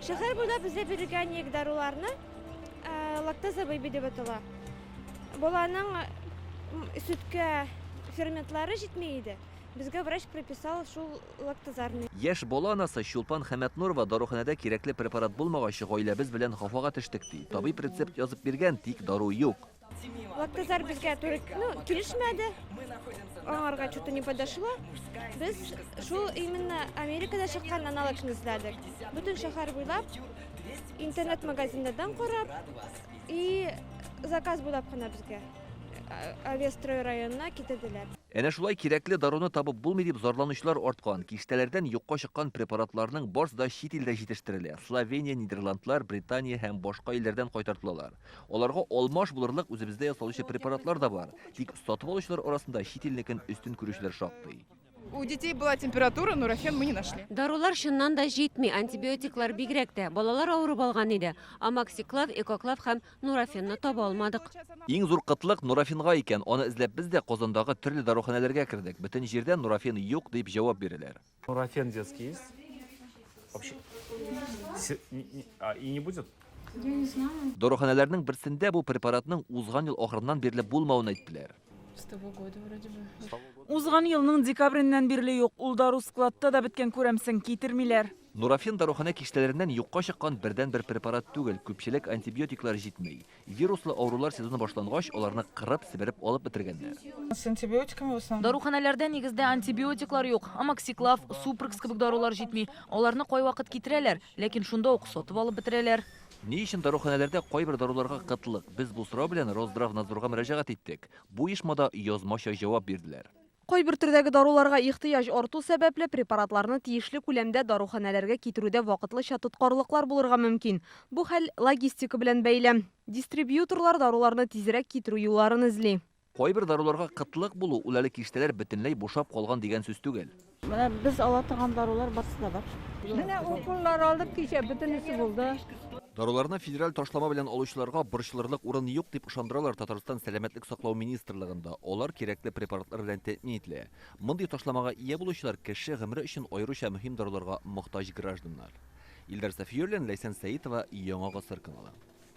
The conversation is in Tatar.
Шәһәр буйлап эзләп йөргән идек даруларны. Лактаза бэби дип атала. Баланың сөткә ферментлары җитми иде. Безгә врач прописал шул лактазарны. Яшь бала анасы Чулпан Хәмәтнурова даруханәдә кирәкле препарат булмагач, гаиләбез белән хафага төштек, ди. Табиб рецепт язып биргән, тик дару юк. Лактазар безгә туры, ну, килешмәде. Аңарга что-то не подошло. Без шул именно Америкада чыккан аналогны эзләдек. Бөтен шәһәр буйлап интернет-магазиннардан карап и заказ буйлап кына безгә Авиастрой районына китерделәр. Әнә шулай кирәкле даруны табып булмый дип зарланучылар арткан. Киштәләрдән юкка чыккан препаратларның барсы да чит илдә җитештерелә. Словения, Нидерландлар, Британия һәм башка илләрдән кайтартылалар. Аларга алмаш булырлык үзебездә ясалучы препаратлар да бар. Тик сатып алучылар арасында чит илнекен өстен күрүчеләр шактый. У детей была температура, нурофен мы не нашли. Дарулар чыннан да җитми, антибиотиклар бигрәк тә. Балалар авырып алган иде. Амоксиклав, Экоклав һәм нурофенны таба алмадык. Иң зур кытлык нурофенга икән. Аны эзләп без дә Казандагы төрле даруханәләргә кердек. Бөтен җирдә нурофен юк дип җавап бирәләр. Нурофен детский есть? Вообще? И не будет? Я не знаю. Даруханәләрнең берсендә бу препаратның узган ел ахырыннан бирле булмавын әйттеләр. С того года вроде бы. Узган елның декабреннән бирле юк. Ул дару складта да беткән күрәмсең, китермиләр. Нурофен даруханә киштәләреннән юкка чыккан бердәнбер препарат түгел, күпчелек антибиотиклар җитми. Вируслы авырулар сезоны башлангач, аларны кырып, себереп алып бетергәннәр. С антибиотиками в основном. Даруханәләрдә нигездә антибиотиклар юк. Амоксиклав, Супрекс кебек дарулар җитми. Аларны кайвакыт китерәләр, ләкин шунда ук сатып алып бетерәләр. Ни өчен даруханәләрдә кайбер даруларга кытлык? Без бу сорау белән Росздравнадзорга мөрәҗәгать иттек. Бу оешмада язмача җавап бирделәр. Кайбер төрдәге даруларга ихтыяҗ арту сәбәпле, препаратларны тиешле күләмдә даруханәләргә китерүдә вакытлыча тоткарлыклар булырга мөмкин. Бу хәл логистика белән бәйле. Дистрибьюторлар даруларны тизрәк китерү юлларын эзли. Кайбер даруларга кытлык булу ул әле киштәләр бөтенләй бушап калган дигән сүз түгел. Менә без ала торган дарулар барысы да бар. Менә уколлар алдык кичә, бөтенесе булды. Даруларны федераль ташлама белән алучыларга борчылырлык урын юк дип ышандыралар Татарстан сәламәтлек саклау министрлыгында. Алар кирәкле препаратлар белән тәэмин ителә. Мондый ташламага ия булучылар кеше гомере өчен аеруча мөһим даруларга мохтаҗ гражданнар. Илдар Сафиуллин, Ләйсән Сәитова, Яңа Гасыр каналы.